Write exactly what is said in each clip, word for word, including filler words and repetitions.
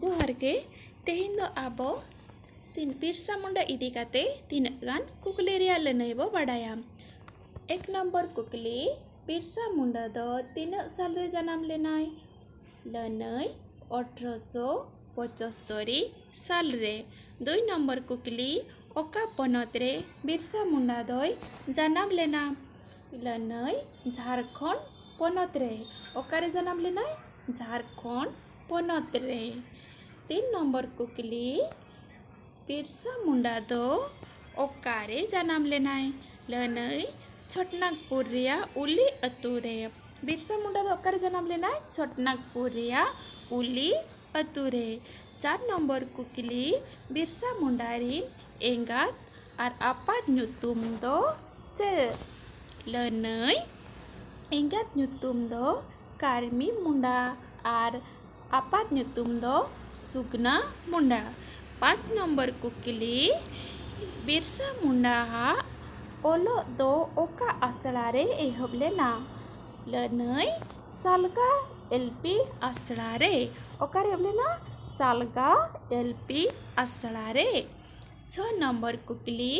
ᱡᱚᱦᱟᱨ ᱜᱮ᱾ ᱛᱮᱦᱮᱧ ᱫᱚ ᱟᱵᱚ ᱛᱤᱱ-, ᱵᱤᱨᱥᱟ ᱢᱩᱱᱰᱟ ᱤᱫᱤ ᱠᱟᱛᱮ ᱛᱤᱱᱟᱹᱜ ᱜᱟᱱ ᱠᱩᱠᱞᱤ ᱨᱮᱭᱟᱜ ᱞᱟᱹᱱᱟᱹᱭ ᱵᱚ ᱵᱟᱰᱟᱭᱟ᱾ ᱮᱠ ᱱᱚᱢᱵᱚᱨ ᱠᱩᱠᱞᱤ, ᱵᱤᱨᱥᱟ ᱢᱩᱱᱰᱟ ᱫᱚ ᱛᱤᱱᱟᱹᱜ ᱥᱟᱞ ᱨᱮ ᱡᱟᱱᱟᱢ ᱞᱮᱱᱟᱭ? ᱞᱟᱹᱱᱟᱹᱭ, ᱟᱴᱷᱨᱚᱥᱚ ᱯᱚᱸᱪᱟᱛᱛᱳᱨ ᱥᱟᱞ ᱨᱮ᱾ ᱫᱩᱭ ᱱᱚᱢᱵᱚᱨ ᱠᱩᱠᱞᱤ, ᱚᱠᱟ ᱯᱚᱱᱚᱛ ᱨᱮ ᱵᱤᱨᱥᱟ ᱢᱩᱱᱰᱟ ᱫᱚᱭ ᱡᱟᱱᱟᱢ ᱞᱮᱱᱟ? ᱞᱟᱹᱱᱟᱹᱭ, ᱡᱷᱟᱲᱠᱷᱚᱸᱰ ᱯᱚᱱᱚᱛ ᱨᱮ᱾ ᱚᱠᱟᱨᱮ ᱡᱟᱱᱟᱢ ᱞᱮᱱᱟᱭ? ᱡᱷᱟᱲᱠᱷᱚᱸᱰ ᱯᱚᱱᱚᱛ ᱨᱮ᱾ ᱛᱤᱱ ᱱᱚᱢᱵᱚᱨ ᱠᱩᱠᱞᱤ, ᱵᱤᱨᱥᱟ ᱢᱩᱱᱰᱟ ᱫᱚ ᱚᱠᱟᱨᱮ ᱡᱟᱱᱟᱢ ᱞᱮᱱᱟᱭ? ᱞᱟᱹᱱᱟᱹᱭ, ᱪᱷᱚᱴᱱᱟᱜᱽᱯᱩᱨ ᱨᱮᱭᱟᱜ ᱩᱞᱤ ᱟᱹᱛᱩ ᱨᱮ᱾ ᱵᱤᱨᱥᱟ ᱢᱩᱱᱰᱟ ᱫᱚ ᱚᱠᱟᱨᱮ ᱡᱟᱱᱟᱢ ᱞᱮᱱᱟᱭ? ᱪᱷᱚᱴᱱᱟᱜᱽᱯᱩᱨ ᱨᱮᱭᱟᱜ ᱩᱞᱤ ᱟᱹᱛᱩ ᱨᱮ᱾ ᱪᱟᱨ ᱱᱚᱢᱵᱚᱨ ᱠᱩᱠᱞᱤ, ᱵᱤᱨᱥᱟ ᱢᱩᱱᱰᱟ ᱨᱤᱱ ᱮᱸᱜᱟᱛ ᱟᱨ ᱟᱯᱟᱛ ᱧᱩᱛᱩᱢ ᱫᱚ ᱪᱮᱫ? ᱞᱟᱹᱱᱟᱹᱭ, ᱮᱸᱜᱟᱛ ᱧᱩᱛᱩᱢ ᱫᱚ ᱠᱟᱨᱢᱤ ᱢᱩᱱᱰᱟ ᱟᱨ ᱟᱯᱟᱛ ᱧᱩᱛᱩᱢ ᱫᱚ ᱥᱩᱜᱱᱟ ᱢᱩᱱᱰᱟ᱾ ᱯᱟᱸᱪ ᱱᱚᱢᱵᱚᱨ ᱠᱩᱠᱞᱤ, ᱵᱤᱨᱥᱟ ᱢᱩᱱᱰᱟ ᱦᱟᱜ ᱚᱞᱚᱜ ᱫᱚ ᱚᱠᱟ ᱟᱥᱲᱟ ᱨᱮ ᱮᱦᱚᱵ ᱞᱮᱱᱟ? ᱞᱟᱹᱱᱟᱹᱭ, ᱥᱟᱞᱜᱟ ᱮᱞ ᱯᱤ ᱟᱥᱲᱟ ᱨᱮ᱾ ᱚᱠᱟᱨᱮ ᱮᱦᱚᱵ ᱞᱮᱱᱟ? ᱥᱟᱞᱜᱟ ᱮᱞ ᱯᱤ ᱟᱥᱲᱟ ᱨᱮ᱾ ᱪᱷᱚ ᱱᱚᱢᱵᱚᱨ ᱠᱩᱠᱞᱤ,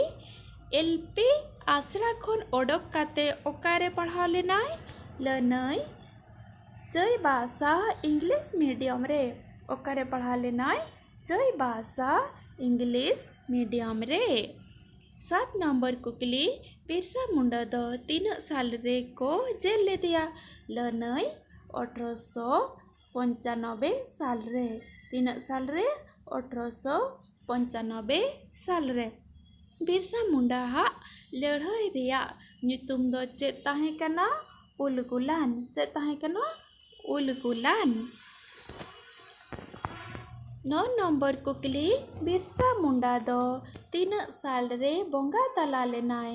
ᱮᱞ ᱯᱤ ᱟᱥᱲᱟ ᱠᱷᱚᱱ ᱚᱰᱚᱠ ᱠᱟᱛᱮ ᱚᱠᱟᱨᱮ ᱯᱟᱲᱦᱟᱣ ᱞᱮᱱᱟᱭ? ᱞᱟᱹᱱᱟᱹᱭ, ᱪᱟᱹᱭᱵᱟᱥᱟ ᱤᱝᱞᱤᱥ ᱢᱤᱰᱤᱭᱟᱢ ᱨᱮ᱾ ᱚᱠᱟᱨᱮ ᱯᱟᱲᱦᱟᱣ ᱞᱮᱱᱟᱭ? ᱪᱟᱹᱭᱵᱟᱥᱟ ᱤᱝᱞᱤᱥ ᱢᱤᱰᱤᱭᱟᱢ ᱨᱮ᱾ ᱥᱟᱛ ᱱᱚᱢᱵᱚᱨ ᱠᱩᱠᱞᱤ, ᱵᱤᱨᱥᱟ ᱢᱩᱱᱰᱟ ᱫᱚ ᱛᱤᱱᱟᱹᱜ ᱥᱟᱞ ᱨᱮ ᱠᱚ ᱡᱮᱞ ᱞᱮᱫᱮᱭᱟ? ᱞᱟᱹᱱᱟᱹᱭ, ᱟᱴᱷᱨᱚᱥᱚ ᱯᱚᱧᱪᱟᱱᱚᱵᱵᱳᱭ ᱥᱟᱞ ᱨᱮ᱾ ᱛᱤᱱᱟᱹᱜ ᱥᱟᱞ ᱨᱮ? ᱟᱴᱷᱨᱚᱥᱚ ᱯᱚᱧᱪᱟᱱᱚᱵᱵᱳᱭ ᱥᱟᱞ ᱨᱮ᱾ ᱵᱤᱨᱥᱟ ᱢᱩᱱᱰᱟ ᱦᱟᱜ ᱞᱟᱹᱲᱦᱟᱹᱭ ᱨᱮᱭᱟᱜ ᱧᱩᱛᱩᱢ ᱫᱚ ᱪᱮᱫ ᱛᱟᱦᱮᱸ ᱠᱟᱱᱟ? ᱩᱞᱜᱩᱞᱟᱱ᱾ ᱪᱮᱫ ᱛᱟᱦᱮᱸ ᱠᱟᱱᱟ? ᱩᱞᱜᱩᱞᱟᱱ᱾ ᱱᱚ ᱱᱚᱢᱵᱚᱨ ᱠᱩᱠᱞᱤ, ᱵᱤᱨᱥᱟ ᱢᱩᱱᱰᱟ ᱫᱚ ᱛᱤᱱᱟᱹᱜ ᱥᱟᱞ ᱨᱮ ᱵᱚᱸᱜᱟ ᱛᱟᱞᱟ ᱞᱮᱱᱟᱭ?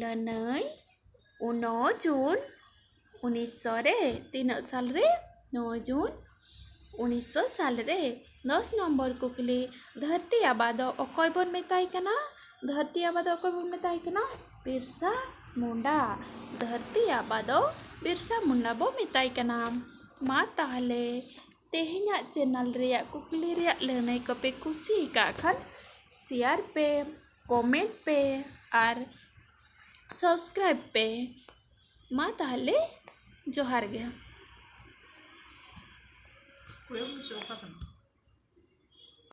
ᱞᱟᱹᱱᱟᱹᱭ, ᱱᱚ ᱡᱩᱱ ᱩᱱᱤᱥᱥᱚ ᱨᱮ᱾ ᱛᱤᱱᱟᱹᱜ ᱥᱟᱞ ᱨᱮ? ᱱᱚ ᱡᱩᱱ ᱩᱱᱤᱥᱥᱚ ᱥᱟᱞ ᱨᱮ᱾ ᱫᱚᱥ ᱱᱚᱢᱵᱚᱨ ᱠᱩᱠᱞᱤ, ᱫᱷᱟᱹᱨᱛᱤ ᱟᱵᱟ ᱫᱚ ᱚᱠᱚᱭ ᱵᱚᱱ ᱢᱮᱛᱟᱭ ᱠᱟᱱᱟ? ᱫᱷᱟᱹᱨᱛᱤ ᱟᱵᱟ ᱫᱚ ᱚᱠᱚᱭ ᱵᱚᱱ ᱢᱮᱛᱟᱭ ᱠᱟᱱᱟ? ᱵᱤᱨᱥᱟ ᱢᱩᱱᱰᱟ᱾ ᱫᱷᱟᱹᱨᱛᱤ ᱟᱵᱟ ᱫᱚ ᱵᱤᱨᱥᱟ ᱢᱩᱱᱰᱟ ᱵᱚ ᱢᱮᱛᱟᱭ ᱠᱟᱱᱟ᱾ ᱢᱟ ᱛᱟᱦᱞᱮ ᱛᱮᱦᱮᱧᱟᱜ ᱪᱮᱱᱮᱞ ᱨᱮᱭᱟᱜ ᱠᱩᱠᱞᱤ ᱨᱮᱭᱟᱜ ᱞᱟᱹᱱᱟᱹᱭ ᱠᱚᱯᱮ ᱠᱩᱥᱤ ᱟᱠᱟᱫ ᱠᱷᱟᱱ, ᱥᱮᱭᱟᱨ ᱯᱮ, ᱠᱚᱢᱮᱱᱴ ᱯᱮ ᱟᱨ ᱥᱟᱵᱥᱠᱨᱟᱭᱤᱵ ᱯᱮ᱾ ᱢᱟ ᱛᱟᱦᱚᱞᱮ, ᱡᱚᱦᱟᱨ ᱜᱮ᱾